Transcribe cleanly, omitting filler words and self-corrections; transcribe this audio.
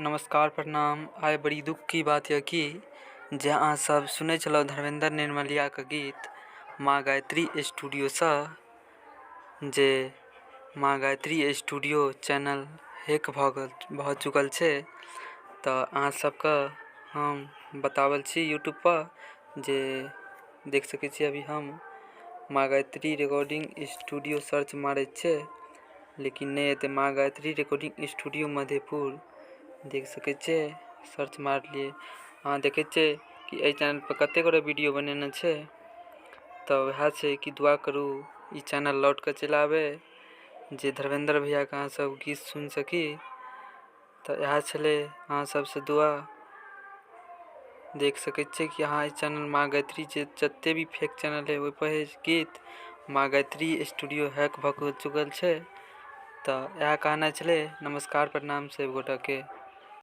नमस्कार प्रणाम। आइ बड़ी दुःखके बात यऽ कि जे अहाँ सब सुनै छलहुँ धर्मेंद्र निर्मलियाके गीत माँ गायत्री स्टूडियोसँ, जे माँ गायत्री स्टूडियो चैनल हैक भऽ गेल भऽ चुकल छै। तऽ अहाँ सबके हम बताबल छी यूट्यूबपर जे देख सकै छियै, अभी हम माँ गायत्री रिकॉर्डिंग स्टूडियो सर्च मारै छियै लेकिन नहि एतै। माँ गायत्री रिकॉर्डिंग स्टूडियो मधेपुर देख सकै छियै, सर्च मारलियै। अहाँ देखै छियै कि एहि चैनलपर कतेक गोटे वीडियो बनेने छै। तऽ वएह छै कि दुआ करू ई चैनल लौट कऽ चलि आबै, जे धर्मेन्द्र भैयाके अहाँ सब गीत सुनि सकी। तऽ इएह छलै अहाँ सबसँ दुआ। देख सकै छियै कि अहाँ एहि चैनल माँ गायत्री जे जतेक भी फेक चैनल हइ ओहिपर हइ गीत माँ गायत्री स्टूडियो हैक भऽ चुकल छै। तऽ इएह कहनाइ छलै। नमस्कार प्रणाम सब गोटाके।